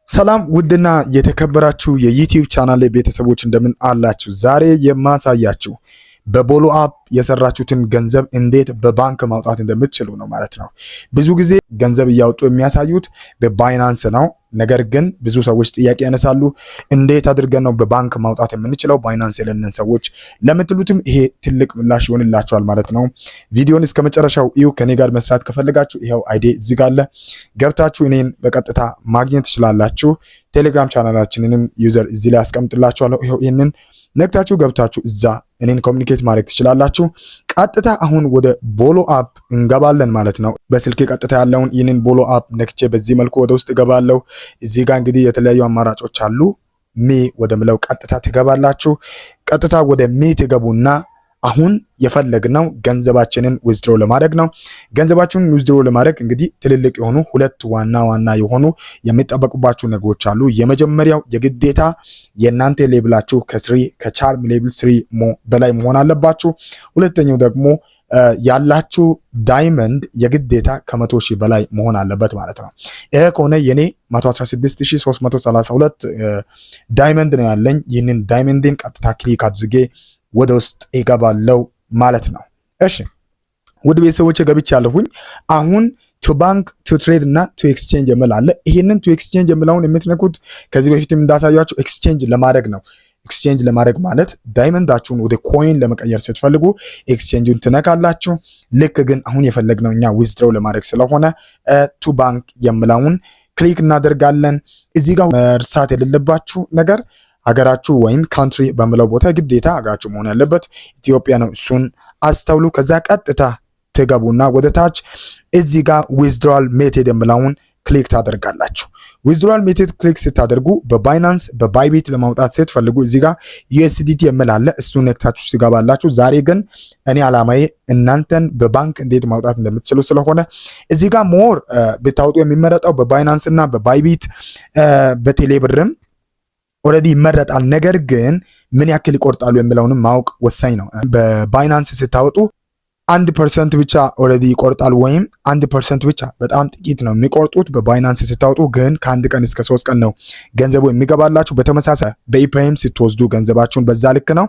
ሰላም ውድና የተከበራችሁ የ YouTube channel ቤተሰቦች፣ እንደምን አላችሁ? ዛሬ የማሳያችሁ በቦሎ app የሰራችሁትን ገንዘብ እንዴት በባንክ ማውጣት እንደምትችሉ ነው ማለት ነው። ብዙ ጊዜ ገንዘብ እያወጡ የሚያሳዩት በ Binance ነው። ነገር ግን ብዙ ሰዎች ጥያቄ ያነሳሉ። እንዴት አድርገን ነው በባንክ ማውጣት የምንችለው Binance የሌለን ሰዎች ለምትሉትም ይሄ ትልቅ ምላሽ ይሆንላችኋል ማለት ነው። ቪዲዮን እስከ መጨረሻው እዩ። ከኔ ጋር መስራት ከፈለጋችሁ ይኸው ID እዚህ ጋር አለ። ገብታችሁ እኔን በቀጥታ ማግኘት ትችላላችሁ። ቴሌግራም channel ኣችንንም user እዚህ ላይ አስቀምጥላችኋለሁ። ይኸው ይህንን ነክታችሁ ገብታችሁ እዛ እኔን communicate ማድረግ ትችላላችሁ። ቀጥታ አሁን ወደ ቦሎ app እንገባለን ማለት ነው። በስልኬ ቀጥታ ያለውን ይህንን ቦሎ app ነክቼ በዚህ መልኩ ወደ ውስጥ እገባለሁ። እዚህ ጋር እንግዲህ የተለያዩ አማራጮች አሉ። Me ወደሚለው ቀጥታ ትገባላችሁ። ቀጥታ ወደ me ትገቡና አሁን የፈለግነው ገንዘባችንን withdraw ለማድረግ ነው። ገንዘባችንን withdraw ለማድረግ እንግዲህ ትልልቅ የሆኑ ሁለት ዋና ዋና የሆኑ የሚጠበቁባችሁ ነገሮች አሉ። የመጀመሪያው የግዴታ የእናንተ level ኣችሁ ከ 3፣ ከ charm level 3 በላይ መሆን አለባችሁ። ሁለተኛው ደግሞ ያላችሁ diamond የግዴታ ከ100,000 በላይ መሆን አለበት ማለት ነው። ይሄ ከሆነ የኔ 116332 diamond ነው ያለኝ። ይህንን diamond ን ቀጥታ click አድርጌ ወደ ውስጥ እገባለው ማለት ነው። እሺ ውድ ቤተሰቦች፣ ገብቻለሁኝ። አሁን to bank፣ to trade እና to exchange የሚል አለ። ይህንን to exchange የሚለውን የምትነኩት ከዚህ በፊትም እንዳሳየኋችሁ exchange ለማድረግ ነው። Exchange ለማድረግ ማለት diamond ኣችሁን ወደ coin ለመቀየር ስትፈልጉ exchange ኡን ትነካላችሁ። ልክ ግን አሁን የፈለግነው እኛ withdraw ለማድረግ ስለሆነ to bank የሚለውን click እናደርጋለን። እዚህ ጋር መርሳት የሌለባችሁ ነገር ሀገራችሁ ወይም country በሚለው ቦታ ግዴታ ሀገራችሁ መሆን ያለበት ኢትዮጵያ ነው። እሱን አስተውሉ። ከዛ ቀጥታ ትገቡና ወደ ታች እዚህ ጋር withdrawal method የሚለውን click ታደርጋላችሁ። Withdrawal method click ስታደርጉ በ Binance፣ በ Bybit ለማውጣት ስትፈልጉ እዚህ ጋር USDT የሚል አለ። እሱን ነክታችሁ ትገባላችሁ። ዛሬ ግን እኔ አላማዬ እናንተን በባንክ እንዴት ማውጣት እንደምትችሉ ስለሆነ እዚህ ጋር more ብታወጡ የሚመረጠው በ Binance እና በ Bybit፣ በቴሌብርም already ይመረጣል። ነገር ግን ምን ያክል ይቆርጣሉ የሚለውንም ማወቅ ወሳኝ ነው። በ Binance ስታወጡ 1% ብቻ already ይቆርጣል፣ ወይም 1% ብቻ፣ በጣም ጥቂት ነው የሚቆርጡት። በ Binance ስታወጡ ግን ከ1 ቀን እስከ 3 ቀን ነው ገንዘቡ የሚገባላችሁ። በተመሳሳይ በ ePay ም ስትወስዱ ገንዘባችሁን በዛ ልክ ነው።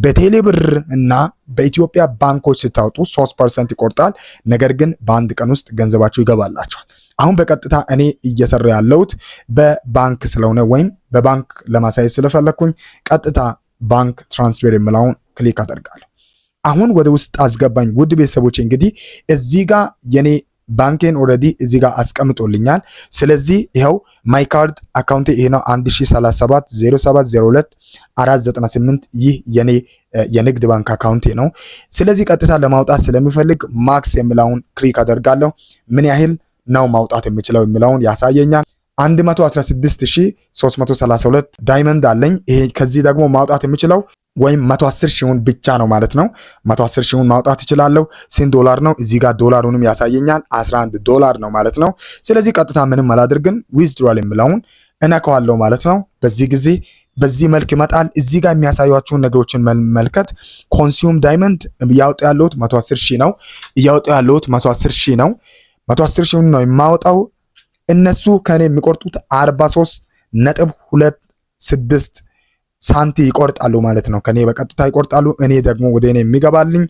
በቴሌብር እና በኢትዮጵያ ባንኮች ስታወጡ 3% ይቆርጣል። ነገር ግን በአንድ ቀን ውስጥ ገንዘባችሁ ይገባላችኋል። አሁን በቀጥታ እኔ እየሰራሁ ያለሁት በባንክ ስለሆነ ወይም በባንክ ለማሳየት ስለፈለግኩኝ ቀጥታ bank transfer የሚለውን click አደርጋለሁ። አሁን ወደ ውስጥ አስገባኝ። ውድ ቤተሰቦች፣ እንግዲህ እዚህ ጋር የኔ ባንኬን already እዚህ ጋር አስቀምጦልኛል። ስለዚህ ይኸው my card account ኤ ይሄ ነው፣ 1037 0702 498፣ ይህ የኔ የንግድ ባንክ account ኤ ነው። ስለዚህ ቀጥታ ለማውጣት ስለምፈልግ max የሚለውን click አደርጋለሁ። ምን ያህል ነው ማውጣት የምችለው የሚለውን ያሳየኛል። 116332 diamond አለኝ። ይሄ ከዚህ ደግሞ ማውጣት የምችለው ወይም 110 ሺውን ብቻ ነው ማለት ነው። 110 ሺውን ማውጣት እችላለሁ። ስንት ዶላር ነው? እዚህ ጋር ዶላሩንም ያሳየኛል። 11 ዶላር ነው ማለት ነው። ስለዚህ ቀጥታ ምንም አላደርግም፣ withdrawal የሚለውን እነካዋለሁ ማለት ነው። በዚህ ጊዜ በዚህ መልክ ይመጣል። እዚህ ጋር የሚያሳያችሁን ነገሮችን መመልከት። Consume diamond እያወጣሁ ያለሁት 110 ሺህ ነው። እያወጣሁ ያለሁት 110 ሺህ ነው። 110 ሺውን ነው የማወጣው። እነሱ ከኔ የሚቆርጡት 43.26 ሳንቲ ይቆርጣሉ ማለት ነው። ከኔ በቀጥታ ይቆርጣሉ። እኔ ደግሞ ወደ እኔ የሚገባልኝ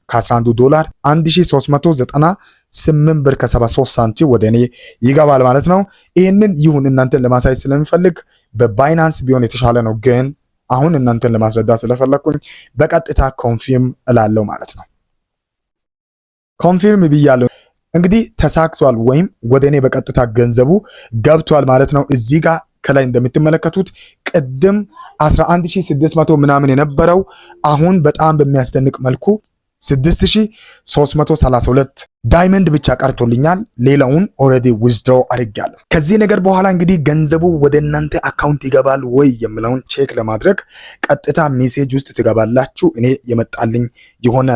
ከ11 ዶላር 1398 ብር ከ73 ሳንቲ ወደ እኔ ይገባል ማለት ነው። ይህንን ይሁን እናንተን ለማሳየት ስለምፈልግ በ Binance ቢሆን የተሻለ ነው፣ ግን አሁን እናንተን ለማስረዳት ስለፈለግኩኝ በቀጥታ confirm እላለሁ ማለት ነው። Confirm ብያለሁ። እንግዲህ ተሳክቷል ወይም ወደ እኔ በቀጥታ ገንዘቡ ገብቷል ማለት ነው። እዚህ ጋር ከላይ እንደምትመለከቱት ቅድም 11600 ምናምን የነበረው አሁን በጣም በሚያስደንቅ መልኩ 6332 diamond ብቻ ቀርቶልኛል። ሌላውን already withdraw አድርጌያለሁ። ከዚህ ነገር በኋላ እንግዲህ ገንዘቡ ወደ እናንተ account ይገባል ወይ የሚለውን check ለማድረግ ቀጥታ message ውስጥ ትገባላችሁ። እኔ የመጣልኝ የሆነ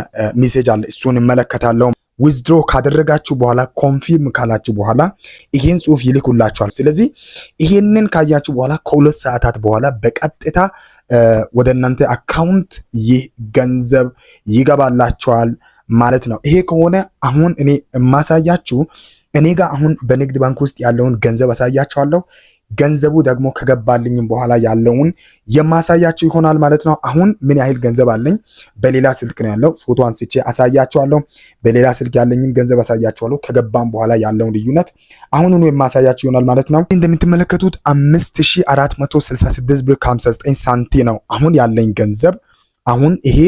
message አለ፣ እሱን እመለከታለሁ። Withdraw ካደረጋችሁ በኋላ፣ confirm ካላችሁ በኋላ ይሄን ጽሁፍ ይልኩላችኋል። ስለዚህ ይሄንን ካያችሁ በኋላ ከ2 ሰዓታት በኋላ በቀጥታ ወደ እናንተ account ይህ ገንዘብ ይገባላችኋል ማለት ነው። ይሄ ከሆነ አሁን እኔ የማሳያችሁ እኔ ጋር አሁን በንግድ ባንክ ውስጥ ያለውን ገንዘብ አሳያችኋለሁ። ገንዘቡ ደግሞ ከገባልኝም በኋላ ያለውን የማሳያችሁ ይሆናል ማለት ነው። አሁን ምን ያህል ገንዘብ አለኝ በሌላ ስልክ ነው ያለው፣ ፎቶ አንስቼ አሳያችኋለሁ። በሌላ ስልክ ያለኝን ገንዘብ አሳያችኋለሁ። ከገባም በኋላ ያለውን ልዩነት አሁኑኑ የማሳያችሁ ይሆናል ማለት ነው። እንደምትመለከቱት 5466 ብር ከ59 ሳንቲ ነው አሁን ያለኝ ገንዘብ። አሁን ይሄ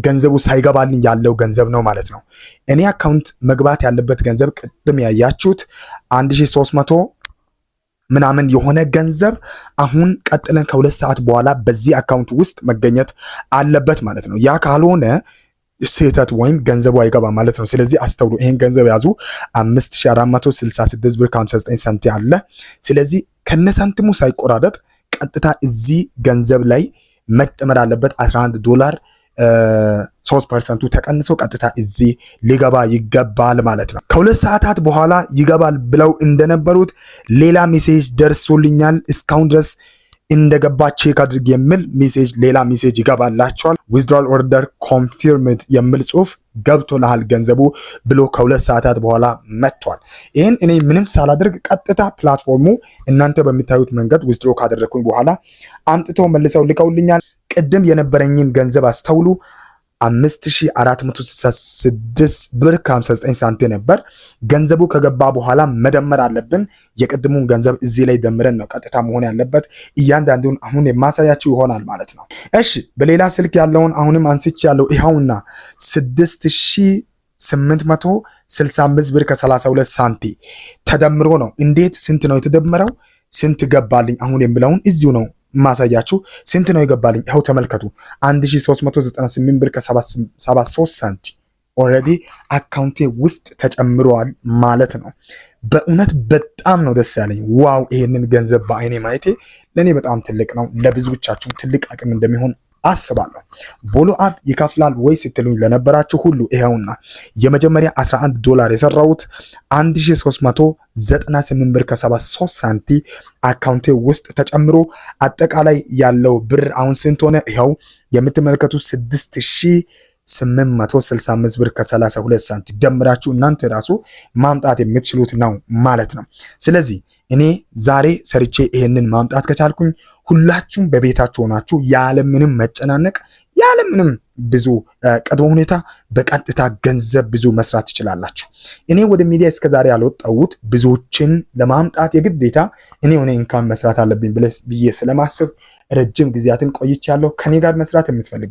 ገንዘቡ ሳይገባልኝ ያለው ገንዘብ ነው ማለት ነው። እኔ account መግባት ያለበት ገንዘብ ቅድም ያያችሁት 1300 ምናምን የሆነ ገንዘብ አሁን ቀጥለን ከ2 ሰዓት በኋላ በዚህ account ውስጥ መገኘት አለበት ማለት ነው። ያ ካልሆነ ስህተት ወይም ገንዘቡ አይገባም ማለት ነው። ስለዚህ አስተውሉ። ይሄን ገንዘብ ያዙ። 5466 ብር ከ59 ሳንቲ አለ። ስለዚህ ከነሳንቲሙ ሳይቆራረጥ ቀጥታ እዚህ ገንዘብ ላይ መጨመር አለበት። 11 ዶላር 3% ኡ ተቀንሶ ቀጥታ እዚህ ሊገባ ይገባል ማለት ነው። ከ2 ሰዓታት በኋላ ይገባል ብለው እንደነበሩት ሌላ message ደርሶልኛል። እስካሁን ድረስ እንደገባ check አድርግ የሚል message፣ ሌላ message ይገባላችኋል። Withdrawal order confirmed የሚል ጽሁፍ ገብቶልሃል ገንዘቡ ብሎ ከ2 ሰዓታት በኋላ መጥቷል። ይህን እኔ ምንም ሳላደርግ ቀጥታ platform ኡ እናንተ በምታዩት መንገድ withdraw ካደረግኩኝ በኋላ አምጥቶ መልሰው ልከውልኛል። ቅድም የነበረኝን ገንዘብ አስተውሉ። 5466 ብር ከ59 ሳንቲም ነበር። ገንዘቡ ከገባ በኋላ መደመር አለብን። የቅድሙን ገንዘብ እዚህ ላይ ደምረን ነው ቀጥታ መሆን ያለበት። እያንዳንዱን አሁን የማሳያችሁ ይሆናል ማለት ነው። እሺ፣ በሌላ ስልክ ያለውን አሁንም አንስቼ ያለው ይኸውና 6865 ብር ከ32 ሳንቲ ተደምሮ ነው። እንዴት ስንት ነው የተደመረው? ስንት ገባልኝ አሁን የሚለውን እዚሁ ነው ማሳያችሁ። ስንት ነው የገባልኝ? ይኸው ተመልከቱ። 1398 ብር ከ73 ሳንቲ already account ኤ ውስጥ ተጨምሯል ማለት ነው። በእውነት በጣም ነው ደስ ያለኝ። Wow! ይሄንን ገንዘብ በአይኔ ማየቴ ለእኔ በጣም ትልቅ ነው። ለብዙዎቻችሁም ትልቅ አቅም እንደሚሆን አስባለሁ። ቦሎ app ይከፍላል ወይ ስትሉኝ ለነበራችሁ ሁሉ ይኸውና የመጀመሪያ 11 ዶላር የሰራሁት 1398 ብር ከ73 ሳንቲ account ኤ ውስጥ ተጨምሮ አጠቃላይ ያለው ብር አሁን ስንት ሆነ? ይኸው የምትመለከቱት 6865 ብር ከ32 ሳንቲ ደምራችሁ እናንተ ራሱ ማምጣት የምትችሉት ነው ማለት ነው። ስለዚህ እኔ ዛሬ ሰርቼ ይሄንን ማምጣት ከቻልኩኝ ሁላችሁም በቤታችሁ ሆናችሁ ያለምንም መጨናነቅ፣ ያለምንም ብዙ ቅድመ ሁኔታ በቀጥታ ገንዘብ ብዙ መስራት ትችላላችሁ። እኔ ወደ ሚዲያ እስከዛሬ ያልወጣሁት ብዙዎችን ለማምጣት የግዴታ እኔ የሆነ income መስራት አለብኝ ብዬ ስለማስብ ረጅም ጊዜያትን ቆይቻለሁ። ከኔ ጋር መስራት የምትፈልጉ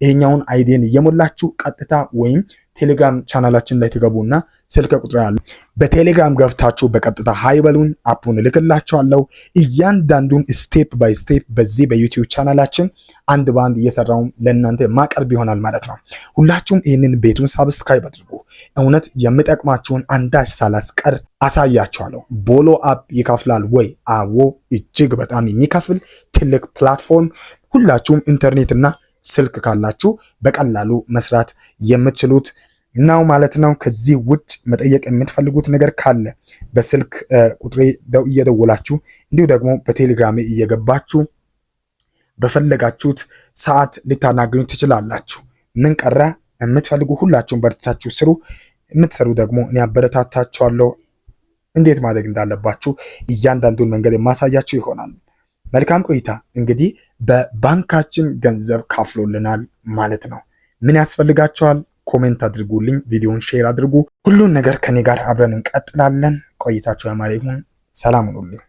ይሄኛውን ID ን እየሞላችሁ ቀጥታ ወይም ቴሌግራም ቻናላችን ላይ ትገቡና ስልክ ቁጥር ያለ በቴሌግራም ገብታችሁ በቀጥታ hi በሉን፣ app ኡን እልክላችኋለሁ። እያንዳንዱን step by step በዚህ በዩቲዩብ ቻናላችን አንድ በአንድ እየሰራውን ለእናንተ ማቀርብ ይሆናል ማለት ነው። ሁላችሁም ይህንን ቤቱን subscribe አድርጉ። እውነት የሚጠቅማችሁን አንዳች ሳላስቀር አሳያችኋለሁ። ቦሎ app ይከፍላል ወይ? አዎ፣ እጅግ በጣም የሚከፍል ትልቅ platform። ሁላችሁም ኢንተርኔት እና ስልክ ካላችሁ በቀላሉ መስራት የምትችሉት ነው ማለት ነው። ከዚህ ውጭ መጠየቅ የምትፈልጉት ነገር ካለ በስልክ ቁጥሬ እየደወላችሁ እንዲሁ ደግሞ በቴሌግራሜ እየገባችሁ በፈለጋችሁት ሰዓት ልታናግሩኝ ትችላላችሁ። ምን ቀረ? የምትፈልጉ ሁላችሁም በርትታችሁ ስሩ። የምትሰሩ ደግሞ እኔ አበረታታችኋለሁ። እንዴት ማድረግ እንዳለባችሁ እያንዳንዱን መንገድ የማሳያችሁ ይሆናል። መልካም ቆይታ። እንግዲህ በባንካችን ገንዘብ ከፍሎልናል ማለት ነው። ምን ያስፈልጋችኋል? Comment አድርጉልኝ፣ ቪዲዮን share አድርጉ። ሁሉን ነገር ከኔ ጋር አብረን እንቀጥላለን። ቆይታችሁ ያማረ ይሁን። ሰላም ሁኑልኝ።